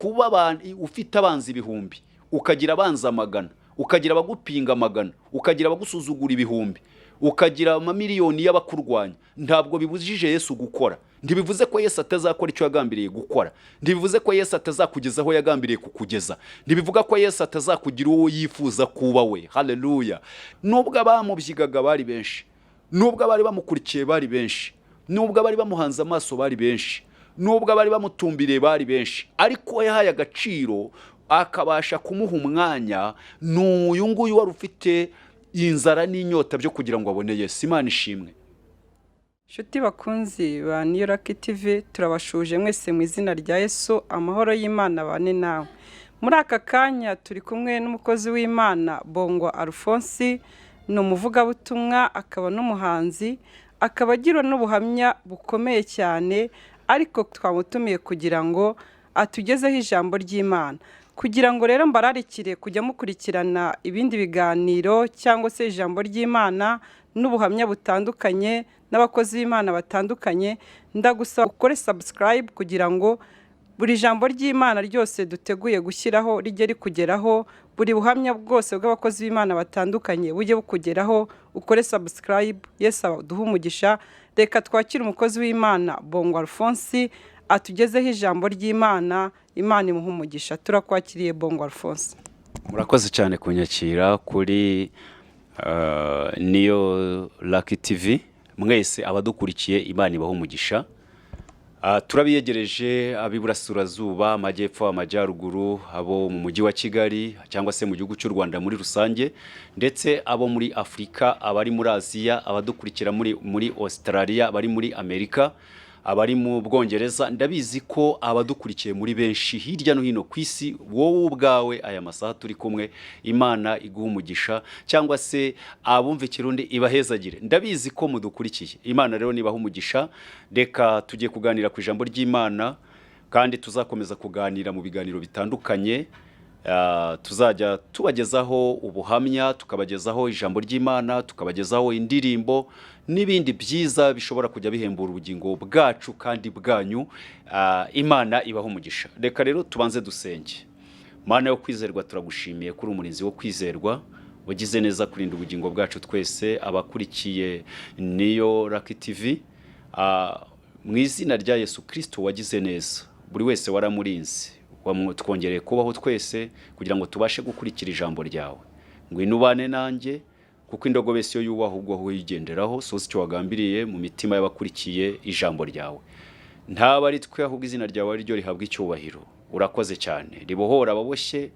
Kuba ufite abanzi ibihumbi, ukagira abanzi amagana, ukagira abagupinga amagana, ukagira abagusuzugura ibihumbi, ukagira amamiliyoni y'abakurwanya, ntabwo bibujije Yesu gukora. Ntibivuze ko Yesu atazakora icyo yagambiriye gukora. Ntibivuze ko Yesu atazakugeza aho yagambiriye kukugeza. Ntibivuga ko Yesu atazakugira uwo yifuza kuba we. Haleluya! Nubwo abamubyigaga bari benshi, nubwo abari bamukurikiye bari benshi, nubwo abari bamuhanze amaso bari benshi, nubwo abari bamutumbiriye bari benshi, ariko yahaye agaciro akabasha kumuha umwanya ni uyu nguyu wari ufite inzara n'inyota byo kugira ngo abone Yesu. Imana ishimwe. Inshuti bakunzi ba New Lucky TV, turabashuje mwese mu izina rya Yesu. Amahoro y'Imana bane nawe. Muri aka kanya turi kumwe n'umukozi w'Imana Bongo Alphonse. Ni umuvugabutumwa, akaba n'umuhanzi, akaba agira n'ubuhamya bukomeye cyane, ariko twamutumiye kugira ngo atugezeho ijambo ry'Imana. Kugira ngo rero mbararikire kujya mukurikirana ibindi biganiro cyangwa se ijambo ry'Imana n'ubuhamya butandukanye n'abakozi b'Imana batandukanye, ndagusaba ukore subscribe kugira ngo buri jambo ry'Imana ryose duteguye gushyiraho rijye rikugeraho, buri buhamya bwose bw'abakozi b'Imana batandukanye bujye bukugeraho. Ukore subscribe. Yesu aduhe umugisha. Reka twakire umukozi w'Imana Bongo Alphonse atugezeho ijambo ry'Imana. Imana imuhe umugisha. Turakwakiriye, Bongo Alphonse. Murakoze cyane kunyakira kuri Niyo Lucky TV. Mwese abadukurikiye, Imana ibahe umugisha. Turabiyegereje ab'iburasirazuba, amajyepfo, amajyaruguru, abo mu mujyi wa Kigali cyangwa se mu gihugu cy'u Rwanda muri rusange, ndetse abo muri Afurika, abari muri Aziya, abadukurikira muri Australia, abari muri Amerika, abari mu Bwongereza. Ndabizi ko abadukurikiye muri benshi hirya no hino ku isi. Wowe ubwawe aya masaha turi kumwe, Imana iguha umugisha, cyangwa se abumva Ikirundi ibahezagire. Ndabizi ko mudukurikiye. Imana rero nibaha umugisha. Reka tugiye kuganira ku ijambo ry'Imana, kandi tuzakomeza kuganira mu biganiro bitandukanye. Tuzajya tubagezaho ubuhamya, tukabagezaho ijambo ry'Imana, tukabagezaho indirimbo n'ibindi byiza bishobora kujya bihembura ubugingo bwacu kandi bwanyu. Imana ibaho umugisha. Reka rero tubanze dusenge. Mana yo kwizerwa, turagushimiye kuri umurinzi wo kwizerwa, wagize neza kurinda ubugingo bwacu twese abakurikiye Niyo Lucky TV. Mu izina rya Yesu Kirisito, wagize neza, buri wese waramurinze, twongereye kubaho twese kugira ngo tubashe gukurikira ijambo ryawe. Ngwino ubane nanjye, kuko indogobe si yo yubaha ubwo wigenderaho. Soza icyo wagambiriye mu mitima y'abakurikiye ijambo ryawe. Ntaba ari twe, ahubwo izina ryawe ari ryo rihabwa icyubahiro. Urakoze cyane. Ribohora ababoshye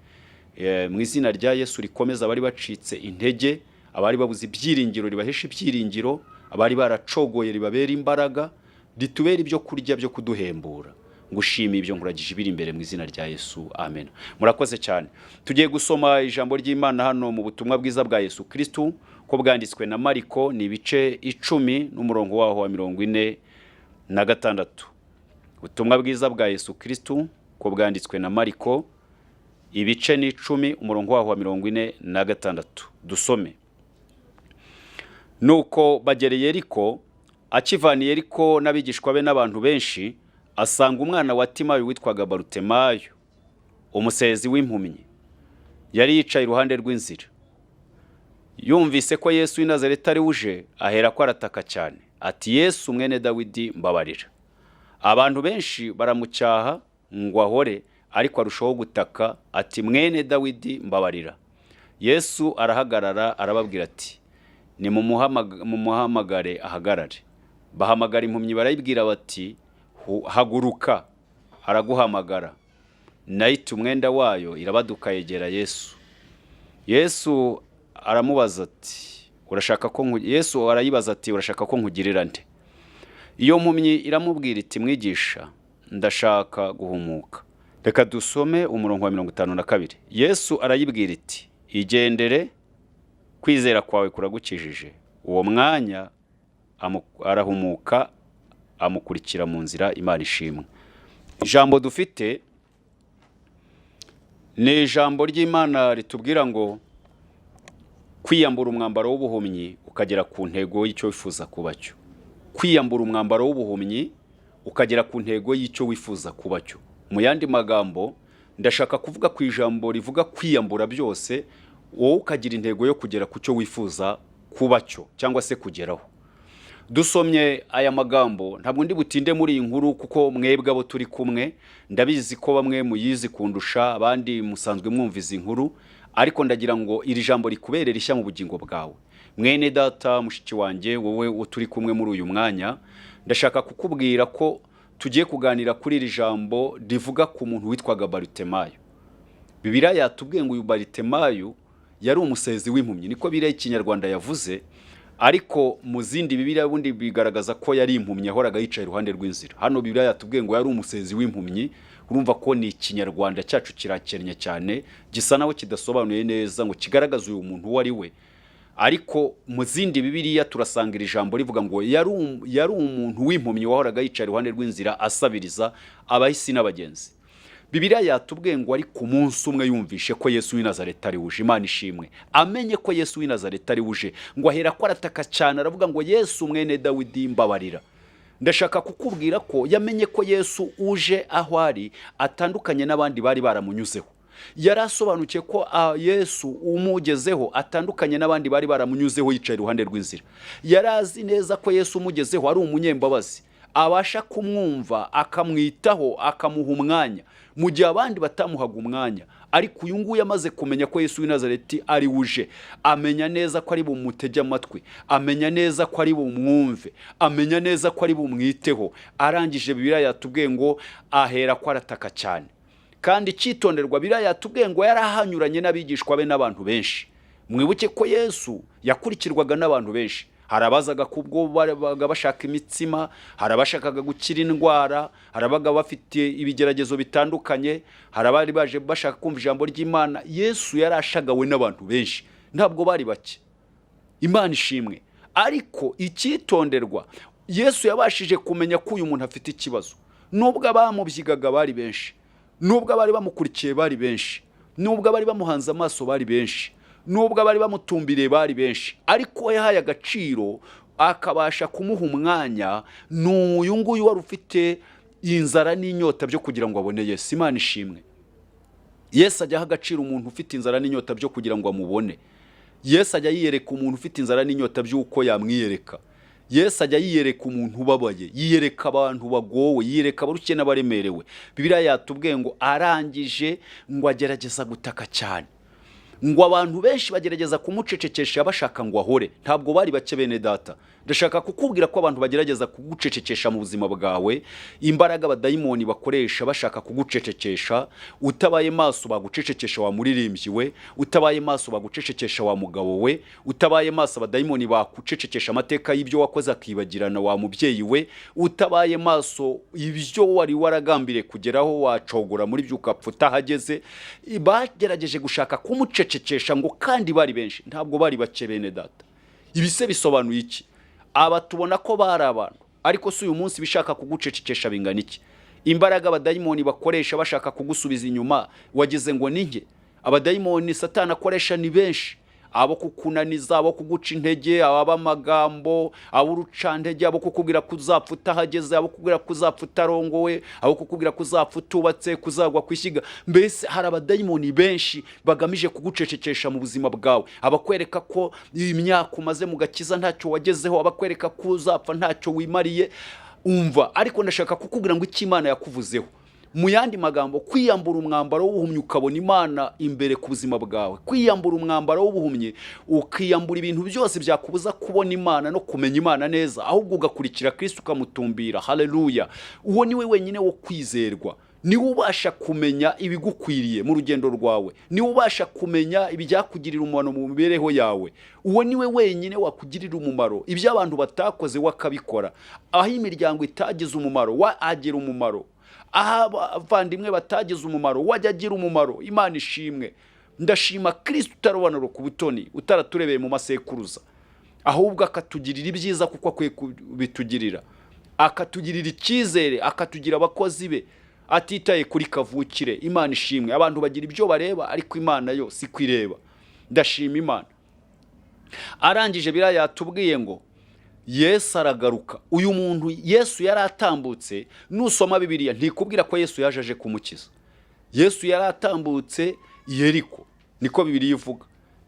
mu izina rya Yesu, rikomeza abari bacitse intege, abari babuze ibyiringiro ribahesha ibyiringiro, abari baracogoye ribabera imbaraga, ritubera ibyo kurya byo kuduhembura. Ngushimiye ibyo, nkuragije ibiri imbere mu izina rya Yesu, amen. Murakoze cyane. Tugiye gusoma ijambo ry'Imana hano mu butumwa bwiza bwa Yesu Kristu ko bwanditswe na Mariko, ni ibice 10 n'umurongo waho wa 46. Ubutumwa bwiza bwa Yesu Kristu ko bwanditswe na Mariko, ibice ni 10, umurongo waho wa 46. Dusome. Nuko bagera i Yeriko. Akivana i Yeriko n'abigishwa be n'abantu benshi, asanga umwana wa Timayo witwaga Barutemayo, umusezi w'impumyi, yari yicaye iruhande rw'inzira. Yumvise ko Yesu w'i Nazareti ari uje, ahera ko arataka cyane ati: "Yesu mwene Dawidi, mbabarira." Abantu benshi baramucyaha ngo ahore, ariko arushaho gutaka ati: "Mwene Dawidi, mbabarira." Yesu arahagarara, arababwira ati: "Nimumuhamagare ahagarare." Bahamagara impumyi, barayibwira bati: "Haguruka, araguhamagara." Nayo ita umwenda wayo, irabaduka, yegera Yesu. Yesu aramubaza ati: "Urashaka ko Yesu arayibaza ati: "Urashaka ko nkugirira nde?" Iyo mpumyi iramubwira iti: "Mwigisha, ndashaka guhumuka." Reka dusome umurongo wa 52. Yesu arayibwira iti: "Igendere, kwizera kwawe kuragukijije." Uwo mwanya arahumuka, amukurikira mu nzira. Imana ishimwe. Ijambo dufite ni ijambo ry'Imana ritubwira ngo kwiyambura umwambaro w'ubuhumyi ukagera ku ntego y'icyo wifuza kuba cyo. Kwiyambura umwambaro w'ubuhumyi ukagera ku ntego y'icyo wifuza kuba cyo. Mu yandi magambo Ndashaka kuvuga ku ijambo rivuga kwiyambura byose, wowe ukagira intego yo kugera ku cyo wifuza kuba cyo cyangwa se kugeraho. Dusomye aya magambo, ntabwo ndi butinde muri iyi nkuru kuko mwebwe abo turi kumwe ndabizi ko bamwe muyizi kundusha, abandi musanzwe mwumva izi nkuru, ariko ndagira ngo iri jambo rikubere rishya mu bugingo bwawe. Mwene data, mushiki wanjye, wowe turi kumwe muri uyu mwanya, ndashaka kukubwira ko tugiye kuganira kuri iri jambo rivuga ku muntu witwaga Barutemayo. Bibiliya yatubwiye ngo uyu Barutemayo yari umusezi w'impumyi, niko Bibiliya y'Ikinyarwanda yavuze, ariko mu zindi Bibiliya bundi bigaragaza ko yari impumyi yahoraga yicaye iruhande rw'inzira. Hano Bibiliya yatubwiye ngo yari umusezi w'impumyi. Urumva ko ni Ikinyarwanda cyacu kirakennye cyane, gisa naho kidasobanuye neza ngo kigaragaze uyu muntu uwo ari we. Ariko mu zindi Bibiliya turasanga iri jambo rivuga ngo yari umuntu w'impumyi wahoraga yicaye iruhande rw'inzira asabiriza abahisi n'abagenzi. Bibiliya yatubwiye ngo ariko umunsi umwe yumvishe ko Yesu w'i Nazareti ari wuje. Imana ishimwe. Amenye ko Yesu w'i Nazareti ari wuje, ngo ahera ko arataka cyane, aravuga ngo: "Yesu mwene Dawidi, mbabarira." Ndashaka kukubwira ko yamenye ko Yesu uje aho ari atandukanye n'abandi bari baramunyuzeho. Yari asobanukiwe ko Yesu umugezeho atandukanye n'abandi bari baramunyuzeho yicaye iruhande rw'inzira. Yari azi neza ko Yesu umugezeho ari umunyembabazi, abasha kumwumva, akamwitaho, akamuha umwanya mu gihe abandi batamuhaga umwanya. Ariko uyu nguyu amaze kumenya ko Yesu w'i Nazareti ari wuje, amenya neza ko ari bumutege amatwi, amenya neza ko ari bumwumve, amenya neza ko ari bumwiteho. Arangije, Bibiliya yatubwiye ngo ahera ko arataka cyane. Kandi icyitonderwa, Bibiliya yatubwiye ngo yari ahanyuranye n'abigishwa be n'abantu benshi. Mwibuke ko Yesu yakurikirwaga n'abantu benshi. Hari abazaga kubwo babaga bashaka imitsima, hari abashakaga gukira indwara, hari abaga bafite ibigeragezo bitandukanye, hari abari baje bashaka kumva ijambo ry'Imana. Yesu yari ashagawe n'abantu benshi, ntabwo bari bake. Imana ishimwe. Ariko icyitonderwa, Yesu yabashije kumenya ko uyu muntu afite ikibazo. Nubwo abamubyigaga bari benshi, nubwo abari bamukurikiye bari benshi, nubwo abari bamuhanze amaso bari benshi, nubwo abari bamutumbiriye bari benshi, ariko we yahaye agaciro akabasha kumuha umwanya ni uyu nguyu wari ufite inzara n'inyota byo kugira ngo abone Yesu. Imana ishimwe. Yesu ajya aha agaciro umuntu ufite inzara n'inyota byo kugira ngo amubone. Yesu ajya yiyereka umuntu ufite inzara n'inyota by'uko yamwiyereka. Yesu ajya yiyereka umuntu ubabaye, yiyereka abantu bagowe, yiyereka abarushye n'abaremerewe. Bibiliya yatubwiye ngo arangije ngo agerageza gutaka cyane, ngo abantu benshi bagerageza kumucecekesha bashaka ngo ahore. Ntabwo bari bake, bene data. Ndashaka kukubwira ko abantu bagerageza kugucecekesha mu buzima bwawe, imbaraga abadayimoni bakoresha bashaka kugucecekesha, utabaye maso bagucecekesha wa muririmbyi we, utabaye maso bagucecekesha wa mugabo we, utabaye maso abadayimoni bagucecekesha amateka y'ibyo wakoze akibagirana wa mubyeyi we, utabaye maso ibyo wari waragambiriye kugeraho wacogora muri byo ukapfa utahageze. Bagerageje gushaka kumucecekesha ngo kandi bari benshi, ntabwo bari bake, bene data. Ibi se bisobanuye iki? Aba tubona ko bari abantu, ariko si uyu munsi bishaka kugucecekesha bingana iki? Imbaraga abadayimoni bakoresha bashaka kugusubiza inyuma wagize ngo ni nke? Abadayimoni Satani akoresha ni benshi: abo kukunaniza, abo kuguca intege, ab'amagambo, ab'urucantege, abo kukubwira ko uzapfa utahageze, abo kukubwira ko uzapfa utarongowe, abo kukubwira ko uzapfa utubatse, kuzagwa ku ishyiga. Mbese hari abadayimoni benshi bagamije kugucecekesha mu buzima bwawe, abakwereka ko imyaka umaze mu gakiza ntacyo wagezeho, abakwereka ko uzapfa ntacyo wimariye. Umva, ariko ndashaka kukubwira ngo icyo Imana yakuvuzeho, mu yandi magambo, kwiyambura umwambaro w'ubuhumyi ukabona Imana imbere ku buzima bwawe, kwiyambura umwambaro w'ubuhumyi ukiyambura ibintu byose byakubuza kubona Imana no kumenya Imana neza, ahubwo ugakurikira Kristo ukamutumbira. Haleluya! Uwo ni we wenyine wo kwizerwa, niwe ubasha kumenya ibigukwiriye mu rugendo rwawe, niwe ubasha kumenya ibyakugirira umumaro mu mibereho yawe. Uwo niwe wenyine wakugirira umumaro. Ibyo abantu batakoze we akabikora, aho imiryango itagize umumaro we agira umumaro, aho abavandimwe batagize umumaro wajya agira umumaro. Imana ishimwe. Ndashima Kirisito utarobanura ku butoni, utaraturebeye mu masekuruza, ahubwo akatugirira ibyiza kuko akwiye kubitugirira, akatugirira icyizere, akatugira abakozi be atitaye kuri kavukire. Imana ishimwe. Abantu bagira ibyo bareba, ariko Imana yo si kwireba. Ndashima Imana. Arangije, biriya yatubwiye ngo Yesu aragaruka. Uyu muntu Yesu yari atambutse. Nusoma Bibiliya ntikubwira ko Yesu yaje aje kumukiza. Yesu yari atambutse Yeriko, niko Bibiliya ivuga,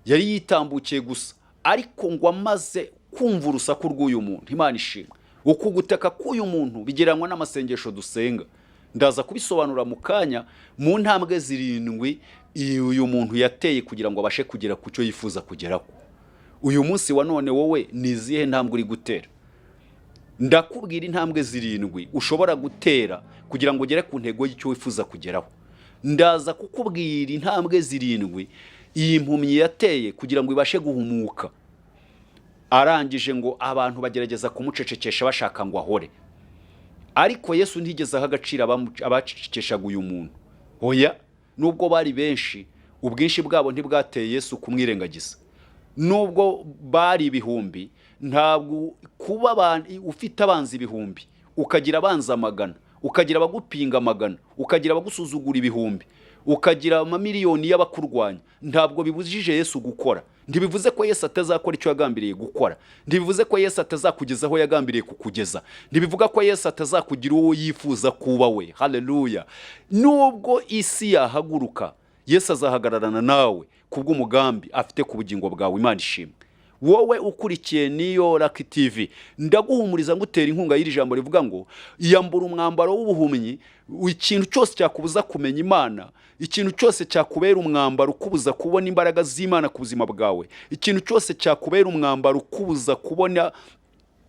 yari yitambukiye gusa, ariko ngo amaze kumva urusaku rw'uyu muntu. Imana ishimwe. Uku gutaka k'uyu muntu bigereranywa n'amasengesho dusenga. Ndaza kubisobanura mu kanya mu ntambwe zirindwi uyu muntu yateye kugira ngo abashe kugera ku cyo yifuza kugeraho. Uyu munsi wa none wowe ni izihe ntambwe uri gutera? Ndakubwira intambwe zirindwi ushobora gutera kugira ngo ugere ku ntego y'icyo wifuza kugeraho. Ndaza kukubwira intambwe zirindwi iyi mpumyi yateye kugira ngo ibashe guhumuka. Arangije ngo abantu bagerageza kumucecekesha bashaka ngo ahore, ariko Yesu ntigeze aha agaciro abacecekeshaga uyu muntu. Oya, nubwo bari benshi, ubwinshi bwabo ntibwateye Yesu kumwirengagiza. Nubwo bari ibihumbi, ntabwo kuba ufite abanzi ibihumbi, ukagira abanzi amagana, ukagira abagupinga amagana, ukagira abagusuzugura ibihumbi, ukagira amamiliyoni y'abakurwanya, ntabwo bibujije Yesu gukora. Ntibivuze ko Yesu atazakora icyo yagambiriye gukora. Ntibivuze ko Yesu atazakugeza aho yagambiriye kukugeza. Ntibivuga ko Yesu atazakugira uwo yifuza kuba we. Haleluya! Nubwo isi yahaguruka, Yesu azahagararana nawe kubw'umugambi afite ku bugingo bwawe. Imana ishimwe. Wowe ukurikiye niyo Lucky TV, ndaguhumuriza, ngutera inkunga y'iri jambo rivuga ngo iyambura umwambaro w'ubuhumyi. Ikintu cyose cyakubuza kumenya Imana, ikintu cyose cyakubera umwambaro ukubuza kubona imbaraga z'Imana ku buzima bwawe, ikintu cyose cyakubera umwambaro ukubuza kubona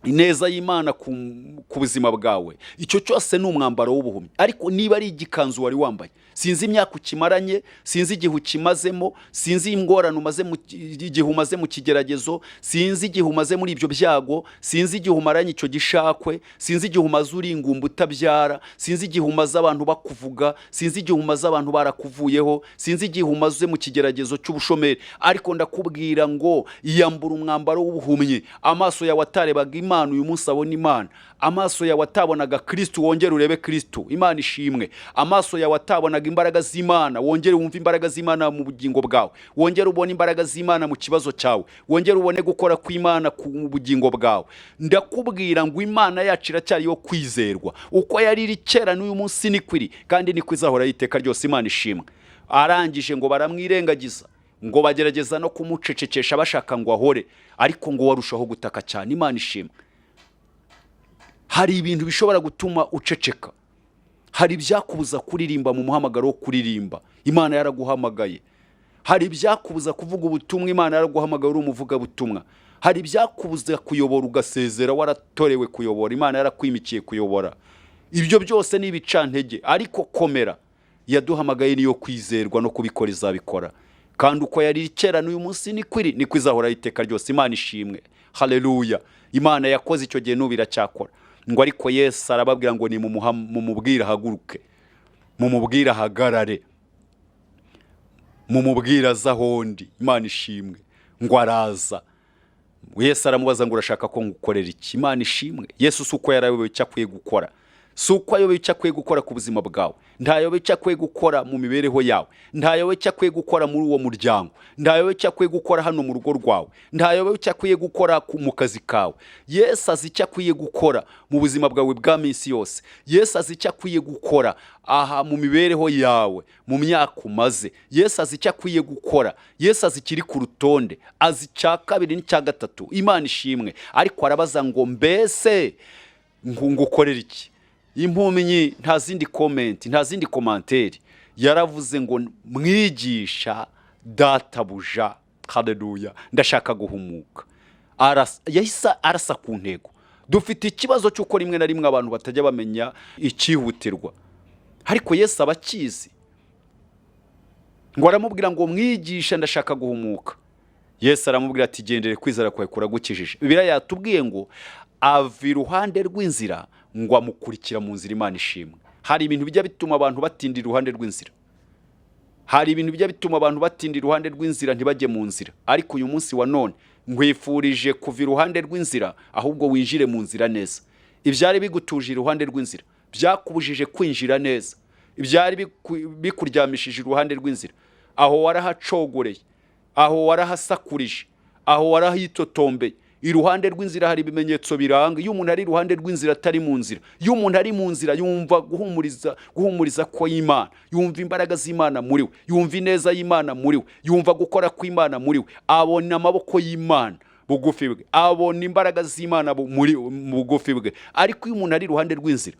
ineza y'Imana ku buzima bwawe, icyo cyose ni umwambaro w'ubuhumyi. Ariko niba ari igikanzu wari wambaye, sinzi imyaka ukimaranye, sinzi igihe ukimazemo, sinzi ingorane umaze igihe umaze mu kigeragezo, sinzi igihe umaze muri ibyo byago, sinzi igihe umaranye icyo gishakwe, sinzi igihe umaze uri ingumba utabyara, sinzi igihe umaze abantu bakuvuga, sinzi igihe umaze abantu barakuvuyeho, sinzi igihe umaze mu kigeragezo cy'ubushomeri, ariko ndakubwira ngo iyambura umwambaro w'ubuhumyi. Amaso yawe atarebaga Imana, uyu munsi abona Imana. Amaso yawe atabonaga Kristu, wongere urebe Kristu. Imana ishimwe. Amaso yawe atabonaga imbaraga z'Imana, wongere wumve imbaraga z'Imana mu bugingo bwawe, wongere ubone imbaraga z'Imana mu kibazo cyawe, wongere ubone gukora kw'Imana ku bugingo bwawe. Ndakubwira ngo Imana yacu iracyari iyo kwizerwa. Uko yari iri kera, n'uyu munsi niko iri, kandi niko izahoraho iteka ryose. Imana ishimwe. Arangije ngo baramwirengagiza, ngo bagerageza no kumucecekesha bashaka ngo ahore, ariko ngo warushaho gutaka cyane. Imana ishimwe. Hari ibintu bishobora gutuma uceceka. Hari ibyakubuza kuririmba mu muhamagaro wo kuririmba, Imana yaraguhamagaye. Hari ibyakubuza kuvuga ubutumwa, Imana yaraguhamagaye uri umuvugabutumwa. Hari ibyakubuza kuyobora ugasezera waratorewe kuyobora, Imana yarakwimikiye kuyobora. Ibyo byose ni ibicantege, ariko komera, yaduhamagaye niyo kwizerwa, no kubikora izabikora. Kandi uko yari kera, n'uyu munsi niko iri, niko izahoraho iteka ryose. Imana ishimwe. Haleluya! Imana yakoze icyo gihe, n'ubu iracyakora. Ngo ariko Yesu arababwira ngo ni mumubwire ahaguruke, mumubwire ahagarare, mumubwire aze aho ndi. Imana ishimwe. Ngo araza, Yesu aramubaza ngo urashaka ko ngukorera iki? Imana ishimwe. Yesu si uko yarayobewe icyo akwiye gukora, si uko ayobewe icyo akwiye gukora ku buzima bwawe, ntayobewe icyo akwiye gukora mu mibereho yawe, ntayobewe icyo akwiye gukora muri uwo muryango, ntayobewe icyo akwiye gukora hano mu rugo rwawe, ntayobewe icyo akwiye gukora mu kazi kawe. Yesu azi icyo akwiye gukora mu buzima bwawe bwa minsi yose. Yesu azi icyo akwiye gukora aha mu mibereho yawe, mu myaka umaze. Yesu azi icyo akwiye gukora. Yesu azi ikiri ku rutonde, azi icya kabiri n'icya gatatu. Imana ishimwe. Ariko arabaza ngo mbese ngukorere iki? Impumyi nta zindi comment, nta zindi commentaire, yaravuze ngo mwigisha, databuja, haleluya, ndashaka guhumuka. Yahise arasa ku ntego. Dufite ikibazo cy'uko rimwe na rimwe abantu batajya bamenya icyihutirwa, ariko Yesu aba akizi. Ngo aramubwira ngo mwigisha, ndashaka guhumuka. Yesu aramubwira ati gendere, kwizera kwawe kuragukijije. Bibiliya yatubwiye ngo ava iruhande rw'inzira, ngo amukurikira mu nzira. Imana ishimwe. Hari ibintu bijya bituma abantu batinda iruhande rw'inzira. Hari ibintu bijya bituma abantu batinda iruhande rw'inzira, ntibajye mu nzira. Ariko uyu munsi wa none nkwifurije kuva iruhande rw'inzira, ahubwo winjire mu nzira neza. Ibyari bigutuje iruhande rw'inzira, byakubujije kwinjira neza, ibyari bikuryamishije iruhande rw'inzira, aho warahacogoreye, aho warahasakurije, aho warahitotombeye. Iruhande rw'inzira hari ibimenyetso biranga. Iyo umuntu ari iruhande rw'inzira atari mu nzira, iyo umuntu ari mu nzira yumva guhumuriza ko y'Imana, yumva imbaraga z'Imana muri we, yumva ineza y'Imana muri we, yumva gukora kw'Imana muri we, abona amaboko y'Imana bugufi bwe, abona imbaraga z'Imana muri mu bugufi bwe. Ariko iyo umuntu ari iruhande rw'inzira,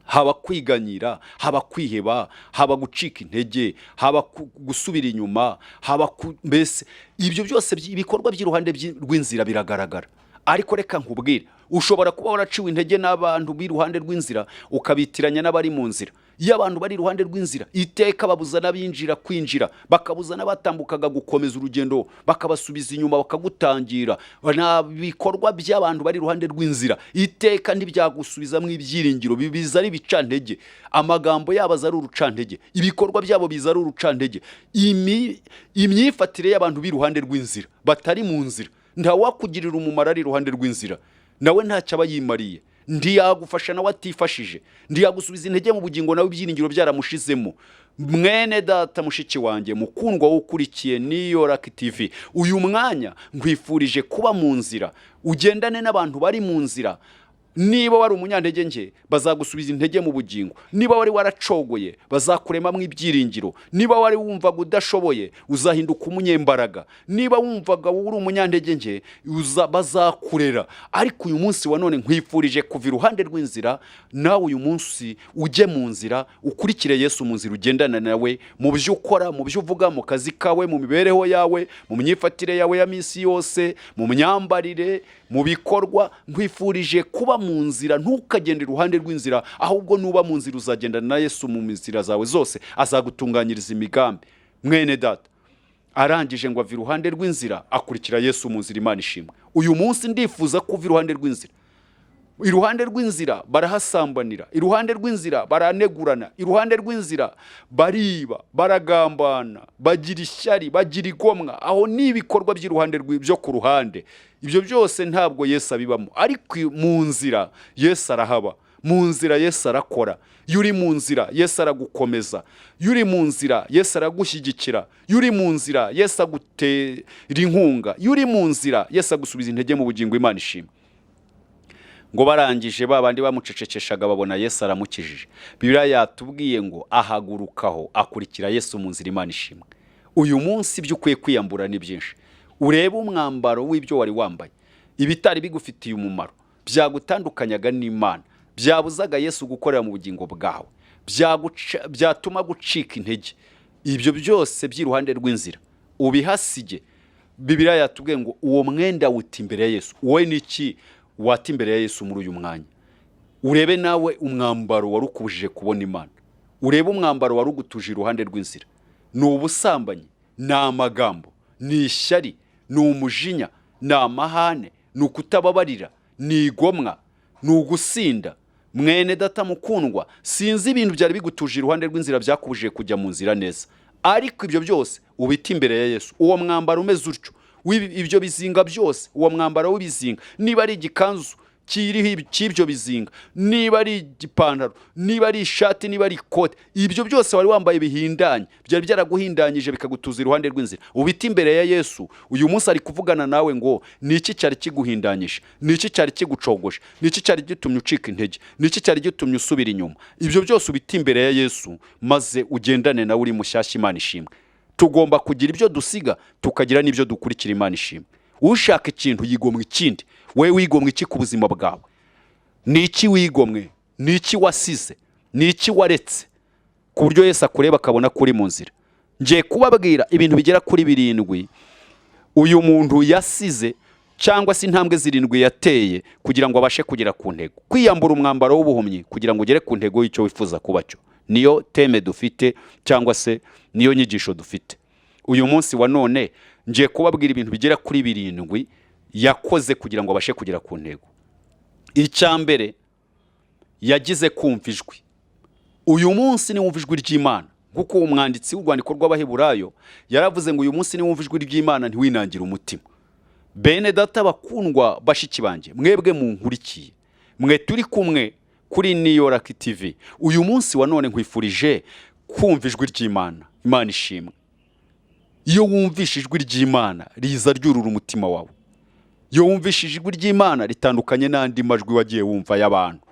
haba kwiganyira, haba kwiheba, haba gucika intege, haba gusubira inyuma, haba mbese ibyo byose ibikorwa by'iruhande rw'inzira biragaragara. Ariko reka nkubwire, ushobora kuba waraciwe intege n'abantu b'iruhande rw'inzira, ukabitiranya n'abari mu nzira. Iyo abantu bari iruhande rw'inzira, iteka babuza n'abinjira kwinjira, bakabuza n'abatambukaga gukomeza urugendo, bakabasubiza inyuma, bakagutangira. Nta bikorwa by'abantu bari iruhande rw'inzira iteka ntibyagusubizamo ibyiringiro, biza ari ibicantege. Amagambo yabo aza ari urucantege, ibikorwa byabo biza ari urucantege. Imyifatire y'abantu b'iruhande rw'inzira batari mu nzira, ntawakugirira umumaro ari iruhande rw'inzira, nawe ntacyo aba yimariye, ntiyagufasha nawe atifashije, ntiyagusubiza intege mu bugingo nawe ibyiringiro byaramushizemo. Mwene data, mushiki wanjye mukundwa ukurikiye Niyo Lucky TV, uyu mwanya nkwifurije kuba mu nzira, ugendane n'abantu bari mu nzira. Niba wari umunyantege nke, bazagusubiza intege mu bugingo. Niba wari waracogoye, bazakuremamo ibyiringiro. Niba wari wumvaga udashoboye, uzahinduka umunyembaraga. Niba wumvaga uri umunyantege nke, bazakurera. Ariko uyu munsi wa none nkwifurije kuva iruhande rw'inzira, nawe uyu munsi ujye mu nzira, ukurikire Yesu mu nzira, ugendana nawe mu byo ukora, mu byo uvuga, mu kazi kawe, mu mibereho yawe, mu myifatire yawe ya minsi yose, mu myambarire, mu bikorwa. Nkwifurije kuba mu nzira, ntukagende iruhande rw'inzira, ahubwo nuba mu nzira uzagendana na Yesu mu nzira zawe zose, azagutunganyiriza imigambi. Mwene data, arangije ngo ava iruhande rw'inzira akurikira Yesu mu nzira. Imana ishimwe. Uyu munsi ndifuza kuva iruhande rw'inzira. Iruhande rw'inzira barahasambanira, iruhande rw'inzira baranegurana, iruhande rw'inzira bariba, baragambana, bagira ishyari, bagira igomwa. Aho ni ibikorwa by'iruhande byo ku ruhande. Ibyo byose ntabwo Yesu abibamo. Ariko mu nzira Yesu arahaba, mu nzira Yesu arakora. Iyo uri mu nzira Yesu aragukomeza, iyo uri mu nzira Yesu aragushyigikira, iyo uri mu nzira Yesu agutera inkunga, iyo uri mu nzira Yesu agusubiza intege mu bugingo. Imana ishimwe. Ngo barangije, ba bandi bamucecekeshaga babona Yesu aramukijije. Bibiliya yatubwiye ngo ahagurukaho akurikira Yesu mu nzira. Imana ishimwe. Uyu munsi ibyo ukwiye kwiyambura ni byinshi. Urebe umwambaro w'ibyo wari wambaye, ibitari bigufitiye umumaro, byagutandukanyaga n'Imana, byabuzaga Yesu gukorera mu bugingo bwawe, byatuma gucika intege. Ibyo byose by'iruhande rw'inzira ubihasige. Bibiliya yatubwiye ngo uwo mwenda wuta imbere ya Yesu. Wowe ni iki wata imbere ya Yesu muri uyu mwanya? Urebe nawe umwambaro wari ukubujije kubona Imana, urebe umwambaro wari ugutuje iruhande rw'inzira. Ni ubusambanyi, ni amagambo, ni ishyari, ni umujinya, ni amahane, ni ukutababarira, ni igomwa, ni ugusinda. Mwene data mukundwa, sinzi ibintu byari bigutuje iruhande rw'inzira byakubujije kujya mu nzira neza, ariko ibyo byose ubite imbere ya Yesu. Uwo mwambaro umeze utyo, ibyo bizinga byose, uwo mwambaro w'ibizinga, niba ari igikanzu kiriho cy'ibyo bizinga, niba ari igipantaro, niba ari ishati, niba ari ikote, ibyo byose wari wambaye bihindanye, byari byaraguhindanyije bikagutuza iruhande rw'inzira, ubite imbere ya Yesu. Uyu munsi ari kuvugana nawe ngo ni iki cyari kiguhindanyije? Ni iki cyari kigucogoje? Ni iki cyari gitumye ucika intege? Ni iki cyari gitumye usubira inyuma? Ibyo byose ubite imbere ya Yesu, maze ugendane nawe uri mushyashya. Imana ishimwe. Tugomba kugira ibyo dusiga, tukagira n'ibyo dukurikira. Imana ishimwe. Ushaka ikintu yigomwa ikindi. Wowe wigomwa iki ku buzima bwawe? Ni iki wigomwe? Ni iki wasize? Ni iki waretse ku buryo Yesu akureba akabona ko uri mu nzira? Ngiye kubabwira ibintu bigera kuri 7 uyu muntu yasize, cyangwa se intambwe 7 yateye kugira ngo abashe kugera ku ntego. Kwiyambura umwambaro w'ubuhumyi kugira ngo ugere ku ntego y'icyo wifuza kuba cyo, niyo thème dufite, cyangwa se niyo nyigisho dufite uyu munsi wa none. Ngiye kubabwira ibintu bigera kuri 7 yakoze kugira ngo abashe kugera ku ntego. Icya mbere, yagize kumva ijwi. Uyu munsi niwumva ijwi ry'Imana, nk'uko umwanditsi w'urwandiko rw'Abaheburayo yaravuze ngo uyu munsi niwumva ijwi ry'Imana ntiwinangire umutima. Bene data bakundwa, bashiki banjye, mwebwe munkurikiye, mwe turi kumwe kuri Niyo Lucky TV, uyu munsi wa none nkwifurije kumva ijwi ry'Imana. Imana ishimwe. Iyo wumvishe ijwi ry'Imana riza ryurura umutima wawe. Iyo wumvishije ijwi ry'Imana ritandukanye n'andi majwi wagiye wumva y'abantu.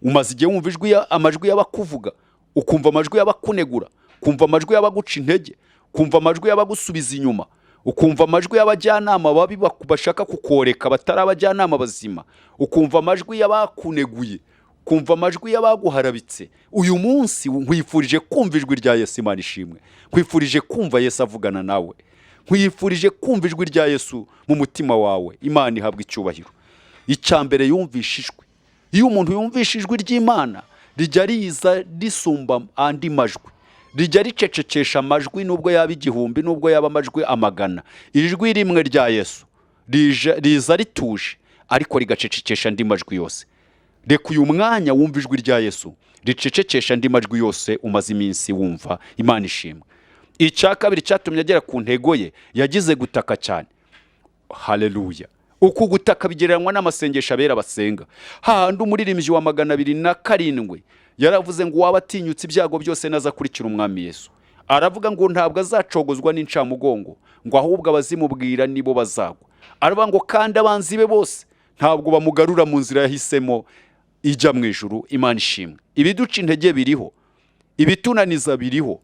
Umaze igihe wumva amajwi y'abakuvuga, ukumva amajwi y'abakunegura, ukumva amajwi y'abaguca intege, ukumva amajwi y'abagusubiza inyuma, ukumva amajwi y'abajyanama babi bashaka kukoreka batari abajyanama bazima, ukumva amajwi y'abakuneguye, ukumva amajwi y'abaguharabitse. Uyu munsi nkwifurije kumva ijwi rya Yesu. Imana ishimwe. Nkwifurije kumva Yesu avugana nawe, nkwifurije kumva ijwi rya Yesu mu mutima wawe. Imana ihabwa icyubahiro. Icya mbere, yumvishe ijwi. Iyo umuntu yumvishe ijwi ry'Imana, rijya riza risumba andi majwi, rijya ricecekesha amajwi, nubwo yaba 1000, nubwo yaba amajwi 100. Ijwi rimwe rya Yesu riza rituje, ariko rigacecekesha andi majwi yose. Reka uyu mwanya wumva ijwi rya Yesu ricecekesha andi majwi yose umaze iminsi wumva. Imana ishimwe. Icya kabiri cyatumye agera ku ntego ye, yagize gutaka cyane. Haleluya! Uku gutaka bigereranywa n'amasengesho abera basenga. Hahandi umuririmbyi wa 207 yaravuze ngo waba atinyutse ibyago byose naza akurikira Umwami Yesu. Aravuga ngo ntabwo azacogozwa n'incamugongo, ngo ahubwo abazimubwira nibo bazagwa. Aravuga ngo kandi abanzi be bose ntabwo bamugarura mu nzira yahisemo ijya mu ijuru. Imana ishimwe. Ibiduca intege biriho, ibitunaniza biriho,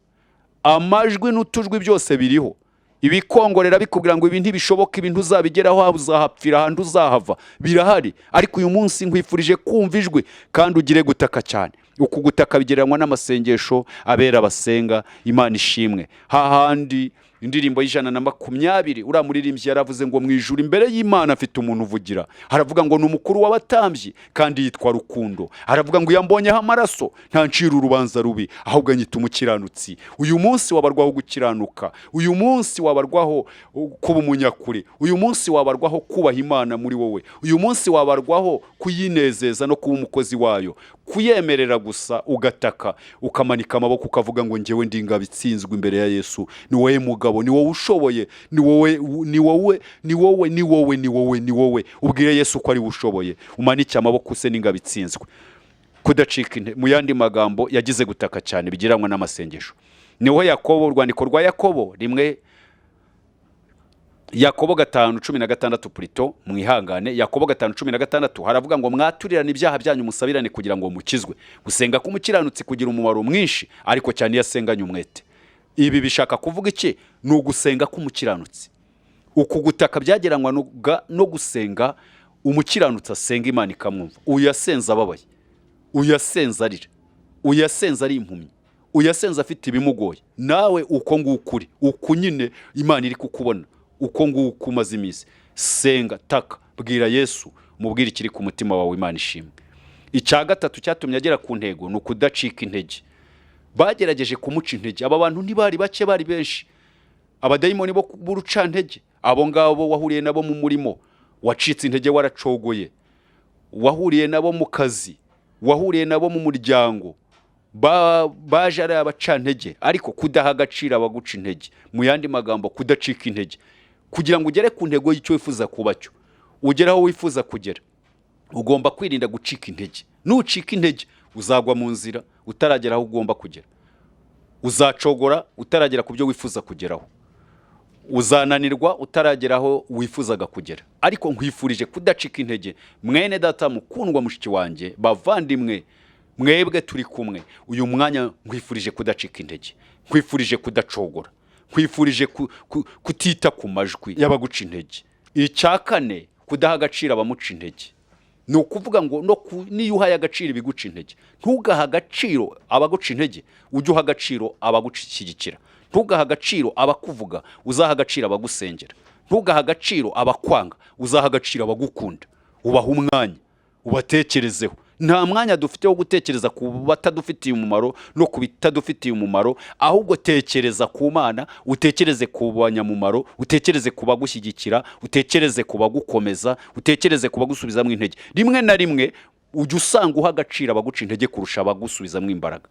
amajwi n'utujwi byose biriho, ibikongorera bikubwira ngo ibi ntibishoboka, ibi ntuzabigeraho, uzahapfira, ahandi uzahava, birahari. Ariko uyu munsi nkwifurije kumva ijwi kandi ugire gutaka cyane. Uku gutaka bigereranywa n'amasengesho abera basenga. Imana ishimwe. Hahandi indirimbo y'120, uriya muririmbyi yaravuze ngo mu ijuru imbere y'Imana afite umuntu uvugira. Aravuga ngo ni umukuru w'abatambyi kandi yitwa Rukundo. Aravuga ngo iyo ambonyeho amaraso ntancira urubanza rubi, ahubwo anyita umukiranutsi. Uyu munsi wabarwaho gukiranuka, uyu munsi wabarwaho kuba umunyakuri, uyu munsi wabarwaho kubaha Imana muri wowe, uyu munsi wabarwaho kuyinezeza no kuba umukozi wayo, kuyemerera gusa ugataka, ukamanika amaboko, ukavuga ngo njyewe ndi ingabo itsinzwe imbere ya Yesu. Ni wowe mugabo, ni wowe ushoboye, ni wowe, ni wowe, ni wowe, ni wowe, ni wowe, ni wowe. Ubwire Yesu ko ari we ushoboye, umanike amaboko use n'ingabo itsinzwe. Kudacika intege, mu yandi magambo, yagize gutaka cyane bigereranywa n'amasengesho. Niho Yakobo, urwandiko rwa Yakobo rimwe, Yakobo 5:16, purito mwihangane, Yakobo 5:16, haravuga ngo mwaturirane ibyaha byanyu, musabirane kugira ngo mukizwe. Gusenga k'umukiranutsi kugira umumaro mwinshi, ariko cyane iyo asenganye umwete. Ibi bishaka kuvuga iki? Ni ugusenga k'umukiranutsi. Uku gutaka byagereranywa no gusenga umukiranutsi asenga, Imana ikamwumva. Uyu yasenze ababaye, uyu yasenze arira, uyu yasenze ari impumyi, uyu yasenze afite ibimugoye. Nawe uko nguko uri, uku nyine Imana iri kukubona, uko nguko umaze iminsi, senga, taka, bwira Yesu, mubwire ikiri ku mutima wawe. Imana ishimwe. Icya gatatu cyatumye agera ku ntego ni ukudacika intege. Bagerageje kumuca intege. Aba bantu ntibari bake, bari benshi, abadayimoni bo b'urucantege. Abo ngabo wahuriye nabo mu murimo, wacitse intege, waracogoye, wahuriye nabo mu kazi, wahuriye nabo mu muryango, baje ari abacantege. Ariko kudaha agaciro abaguca intege, mu yandi magambo kudacika intege, kugira ngo ugere ku ntego y'icyo wifuza kuba cyo, ugere aho wifuza kugera, ugomba kwirinda gucika intege. Nucika intege uzagwa mu nzira utaragera aho ugomba kugera, uzacogora utaragera ku byo wifuza kugeraho, uzananirwa utaragera aho wifuzaga kugera. Ariko nkwifurije kudacika intege, mwene data mukundwa, mushiki wanjye, bavandimwe, mwebwe turi kumwe uyu mwanya. Nkwifurije kudacika intege, nkwifurije kudacogora, nkwifurije kutita ku majwi y'abaguca intege. Icya kane, kudaha agaciro abamuca intege. Ni ukuvuga ngo niyo uhaye agaciro ibiguca intege, ntugahe agaciro abaguca intege, ujye uha agaciro abagushyigikira. Ntugahe agaciro abakuvuga, uzaha agaciro abagusengera. Ntugahe agaciro abakwanga, uzaha agaciro abagukunda. Ubaha umwanya, ubatekerezeho. Nta mwanya dufite wo gutekereza ku batadufitiye umumaro no ku bitadufitiye umumaro. Ahubwo tekereza ku Mana, utekereze ku banyamumaro, utekereze ku bagushyigikira, utekereze ku bagukomeza, utekereze ku bagusubizamo intege. Rimwe na rimwe ujya usanga uha agaciro abaguca intege kurusha abagusubizamo imbaraga.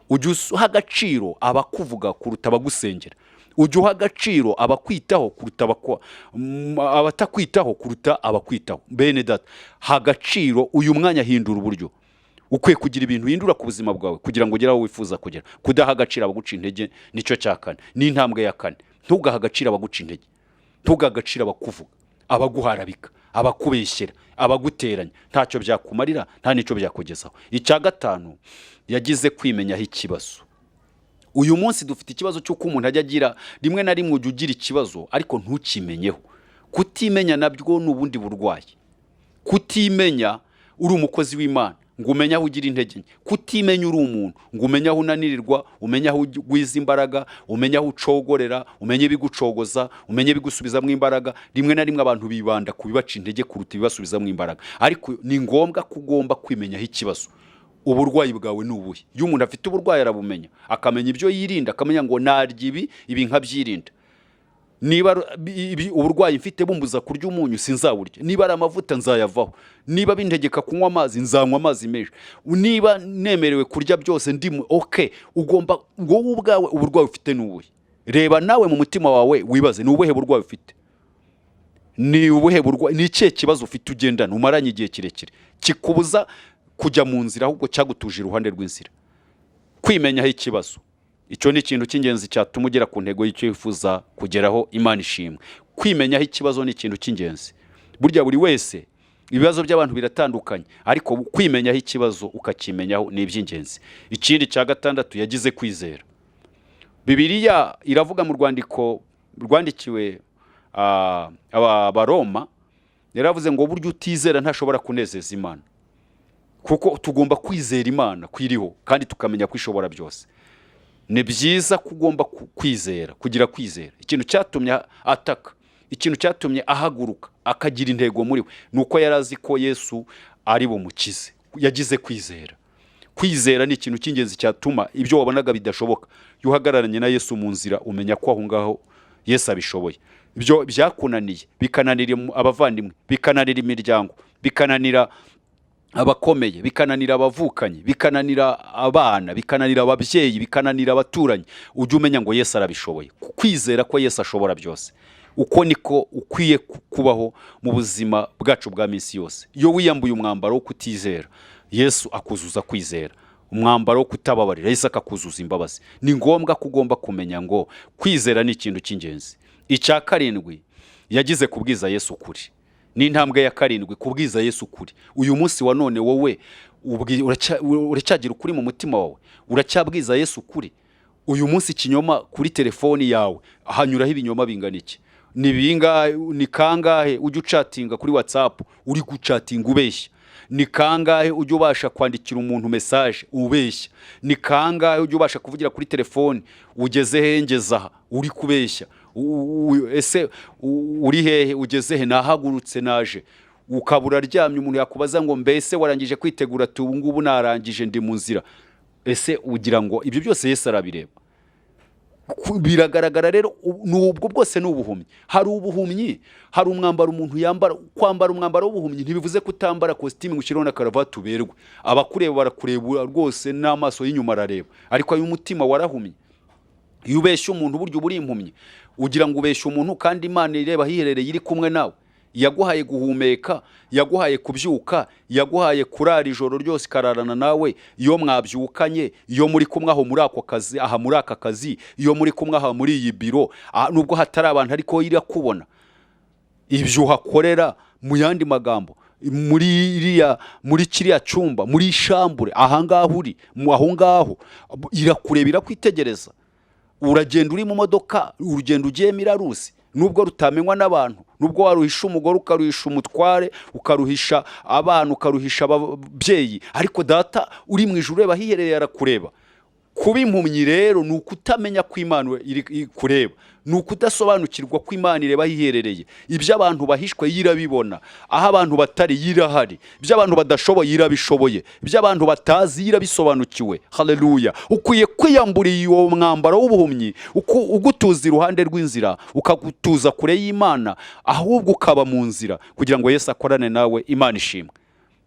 Ujya uha agaciro abakuvuga kuruta abagusengera. Ujya uha agaciro abakwitaho kuruta abatakwitaho kuruta abakwitaho. Bene data, ha agaciro uyu mwanya, hindura uburyo. Ukwiye kugira ibintu uhindura ku buzima bwawe kugira ngo ugere aho wifuza kugera. Kudaha agaciro abaguca intege nicyo cya kane, ni intambwe ya kane. Ntugahe agaciro abaguca intege, ntugahe agaciro abakuvuga, abaguharabika, Abakubeshyera, abaguteranya, ntacyo byakumarira, nta n'icyo byakugezaho. Icya gatanu, yagize kwimenyaho ikibazo. Uyu munsi dufite ikibazo cy'uko umuntu ajya agira, rimwe na rimwe ujya ugira ikibazo ariko ntukimenyeho. Kutimenya nabyo ni ubundi burwayi. Kutimenya uri umukozi w'Imana ngo umenye aho ugira intege nke, kutimenya uri umuntu ngo umenye aho unanirirwa, umenye aho ugwiza imbaraga, umenye aho ucogorera, umenye ibigucogoza, umenye ibigusubizamo imbaraga. Rimwe na rimwe abantu bibanda ku bibaca intege kuruta ibibasubizamo imbaraga, ariko ni ngombwa ko ugomba kwimenyaho ikibazo. Uburwayi bwawe ni ubuhe? Iyo umuntu afite uburwayi arabumenya, akamenya ibyo yirinda, akamenya ngo narya ibi, ibi nkabyirinda. Niba uburwayi mfite bumbuza kurya umunyu, sinzawurya. Niba ari amavuta, nzayavaho. Niba bintegeka kunywa amazi, nzanywa amazi menshi. Niba nemerewe kurya byose, ndimo okay. Ugomba wowe ubwawe, uburwayi ufite ni ubuhe? Reba nawe mu mutima wawe wibaze: ni ubuhe burwayi ufite? Ni ubuhe burwayi? Ni ikihe kibazo ufite ugendana, umaranye igihe kirekire, kikubuza kujya mu nzira, ahubwo cyagutuje iruhande rw'inzira? Kwimenyaho ikibazo, icyo ni ikintu cy'ingenzi cyatuma ugera ku ntego y'icyo wifuza kugeraho. Imana ishimwe. Kwimenyaho ikibazo ni ikintu cy'ingenzi. Burya buri wese, ibibazo by'abantu biratandukanye, ariko kwimenyaho ikibazo, ukakimenyaho, ni iby'ingenzi. Ikindi cya gatandatu, yagize kwizera. Bibiliya iravuga mu rwandiko rwandikiwe Abaroma, yaravuze ngo burya utizera ntashobora kunezeza Imana, kuko tugomba kwizera Imana ko iriho kandi tukamenya ko ishobora byose. Ni byiza ko ugomba kwizera, kugira kwizera. Ikintu cyatumye ataka, ikintu cyatumye ahaguruka akagira intego muri we, ni uko yari azi ko Yesu ari bumukize. Yagize kwizera. Kwizera ni ikintu cy'ingenzi cyatuma ibyo wabonaga bidashoboka, iyo uhagararanye na Yesu mu nzira, umenya ko aho ngaho Yesu abishoboye. Ibyo byakunaniye, bikananira abavandimwe, bikananira imiryango, bikananira abakomeye, bikananira abavukanyi, bikananira abana, bikananira ababyeyi, bikananira abaturanyi, ujye umenya ngo Yesu arabishoboye. Kwizera ko Yesu ashobora byose, uko niko ukwiye kubaho mu buzima bwacu bwa minsi yose. Iyo wiyambuye umwambaro wo kutizera, Yesu akuzuza kwizera. Umwambaro wo kutababarira, Yesu akakuzuza imbabazi. Ni ngombwa ko ugomba kumenya ngo kwizera ni ikintu cy'ingenzi. Icya karindwi, yagize kubwiza Yesu ukuri. Ni intambwe ya karindwi, kubwiza Yesu ukuri. Uyu munsi wa none wowe uracyagira ukuri mu mutima wawe? Uracyabwiza Yesu ukuri? Uyu munsi ikinyoma kuri telefoni yawe hanyuraho ibinyoma bingana iki? Ni bingahe? Ni kangahe ujya ucatinga kuri WhatsApp uri gucatinga ubeshya? Ni kangahe ujya ubasha kwandikira umuntu message ubeshya? Ni kangahe ujya ubasha kuvugira kuri telefoni, ugeze he, ngeze aha, uri kubeshya? Ese uri hehe, ugeze he, nahagurutse naje, ukaba uraryamye. Umuntu yakubaza ngo mbese warangije kwitegura? Ati ubu ngubu narangije, ndi mu nzira. Ese ugira ngo ibyo byose Yesu arabireba? Biragaragara rero, ni ubwo bwose ni ubuhumyi. Hari ubuhumyi, hari umwambaro umuntu yambara. Kwambara umwambaro w'ubuhumyi ntibivuze kutambara kositimu ngo ushyireho na karavati uberwe. Abakureba barakureba rwose, n'amaso y'inyuma arareba, ariko ay'umutima warahumye. Iyo ubeshya umuntu, burya uba uri impumyi. Ugira ngo ubeshya umuntu kandi Imana ireba ahiherereye, iri kumwe nawe, yaguhaye guhumeka, yaguhaye kubyuka, yaguhaye kurara ijoro ryose ikararana nawe. Iyo mwabyukanye, iyo muri kumwe aho muri ako kazi, aha muri aka kazi, iyo muri kumwe aha muri iyi biro, nubwo hatari abantu ariko irakubona ibyo uhakorera. Mu yandi magambo, muri iriya, muri kiriya cyumba, muri chambre, aha ngaha uri, aho ngaho irakureba, irakwitegereza. Uragenda uri mu modoka, urugendo ugiyemo iraruzi, nubwo rutamenywa n'abantu, nubwo waruhisha umugore, ukaruhisha umutware, ukaruhisha abana, ukaruhisha ababyeyi, ariko Data uri mu ijuru ureba ahiherereye arakureba. Kuba impumyi rero ni ukutamenya ko Imana iri kureba, ni ukudasobanukirwa ko Imana ireba ahiherereye. Ibyo abantu bahishwe yo irabibona, aho abantu batari yo irahari, ibyo abantu badashoboye yo irabishoboye, ibyo abantu batazi yo irabisobanukiwe. Haleluya! Ukwiye kwiyambura uwo mwambaro w'ubuhumyi ugutuza iruhande rw'inzira, ukagutuza kure y'Imana, ahubwo ukaba mu nzira kugira ngo Yesu akorane nawe. Imana ishimwe.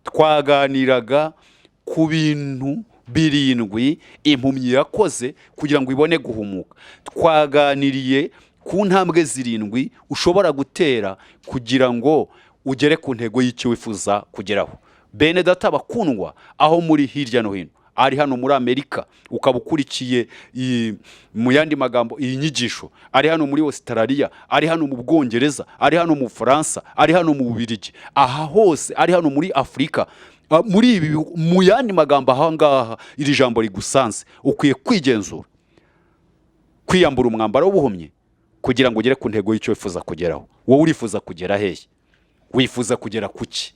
Twaganiraga ku bintu birindwi impumyi yakoze kugira ngo ibone guhumuka. Twaganiriye ku ntambwe zirindwi ushobora gutera kugira ngo ugere ku ntego y'icyo wifuza kugeraho. Bene Data bakundwa, aho muri hirya no hino, Ari hano muri Amerika ukaba ukurikiye mu yandi magambo iyi nyigisho, ari hano muri Australia, ari hano mu Bwongereza, ari hano mu Bufaransa, ari hano mu Bubiligi, aha hose, ari hano muri Afurika, muri ibi bihugu, mu yandi magambo aha ngaha iri jambo rigusanze, ukwiye kwigenzura, kwiyambura umwambaro w'ubuhumyi kugira ngo ugere ku ntego y'icyo wifuza kugeraho. Wowe urifuza kugera hehe? Wifuza kugera kuki?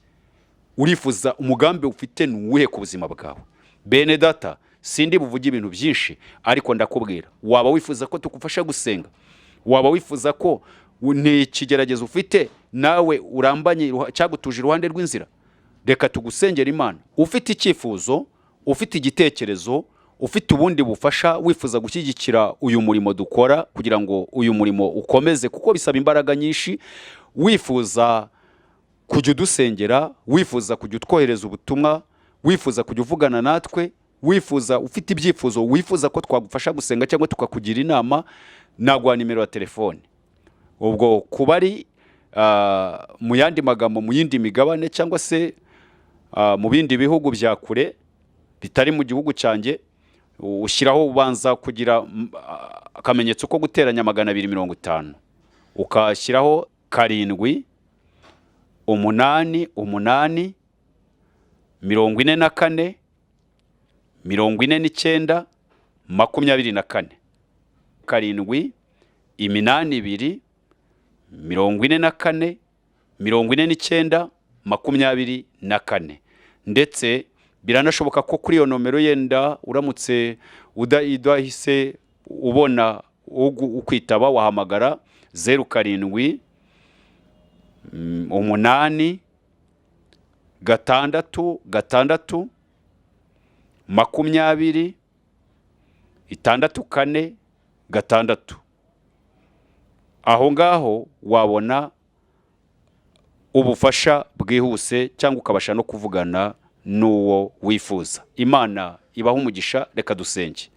Urifuza umugambi ufite ni uwuhe ku buzima bwawe? Bene data, sindi buvuge ibintu byinshi, ariko ndakubwira, waba wifuza ko tugufasha gusenga, waba wifuza ko ni ikigeragezo ufite nawe urambanye cyagutuje iruhande rw'inzira, reka tugusengera Imana. Ufite icyifuzo, ufite igitekerezo, ufite ubundi bufasha, wifuza gushyigikira uyu murimo dukora kugira ngo uyu murimo ukomeze, kuko bisaba imbaraga nyinshi, wifuza kujya udusengera, wifuza kujya utwohereza ubutumwa, wifuza kujya uvugana natwe, wifuza, ufite ibyifuzo, wifuza ko twagufasha gusenga cyangwa tukakugira inama, naguha nimero ya telefone. Ubwo kuba ari mu yandi magambo mu yindi migabane cyangwa se mu bindi bihugu bya kure bitari mu gihugu cyanjye, ushyiraho, ubanza kugira akamenyetso ko guteranya 250, ukashyiraho 7 8 8 44 49 24, 7 8 2 44 49 24. Ndetse biranashoboka ko kuri iyo nomero yenda uramutse udahise ubona ukwitaba, wahamagara 0 7 8 6 6 20 6 4 6. Aho ngaho wabona ubufasha bwihuse cyangwa ukabasha no kuvugana n'uwo wifuza. Imana ibaha umugisha. Reka dusenge.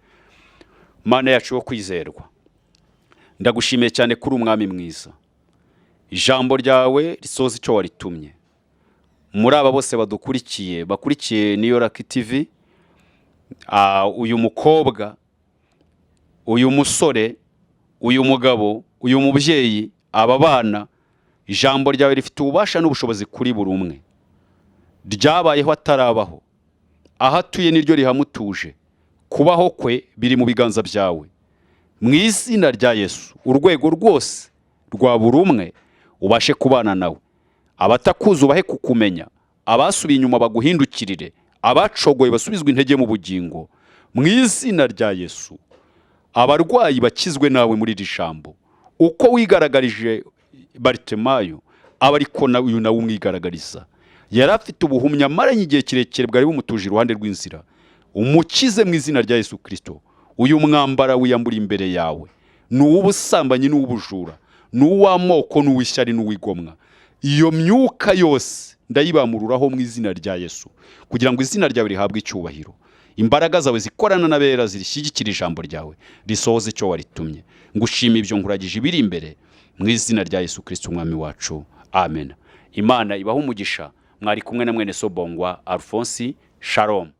Mana yacu yo kwizerwa, ndagushimiye cyane kuri umwami mwiza. Ijambo ryawe risoza icyo waritumye. Muri aba bose badukurikiye, bakurikiye Niyo Lucky TV, uyu mukobwa, uyu musore, uyu mugabo, uyu mubyeyi, aba bana, ijambo ryawe rifite ububasha n'ubushobozi kuri buri umwe. Ryabayeho atarabaho, aho atuye niryo rihamutuje, kubaho kwe biri mu biganza byawe. Mu izina rya Yesu, urwego rwose rwa buri umwe ubashe kubana nawe. Abatakuzi ubahe kukumenya, abasubiye inyuma baguhindukirire, abacogoye basubizwe intege mu bugingo. Mu izina rya Yesu, abarwayi bakizwe nawe muri iri jambo. Uko wigaragarije Baritimayo, aba ariko na uyu nawe umwigaragariza. Yari afite ubuhumyi amaranye igihe kirekire bwari bumutuje iruhande rw'inzira. Umukize mu izina rya Yesu Kirisito. Uyu mwambara wiyambura imbere yawe ni uw'ubusambanyi n'uw'ubujura, ni uw'amoko n'uw'ishyari n'uw'igomwa. Iyo myuka yose ndayibamururaho mu izina rya Yesu, kugira ngo izina ryawe rihabwe icyubahiro. Imbaraga zawe zikorana n'abera zirishyigikira ijambo ryawe, risohoze icyo waritumye. Ngushima ibyo, nkuragije ibiri imbere mu izina rya Yesu Kirisito umwami wacu, amen. Imana ibahe umugisha. Mwari kumwe na mwene Sobongwa Alphonse. Shalom.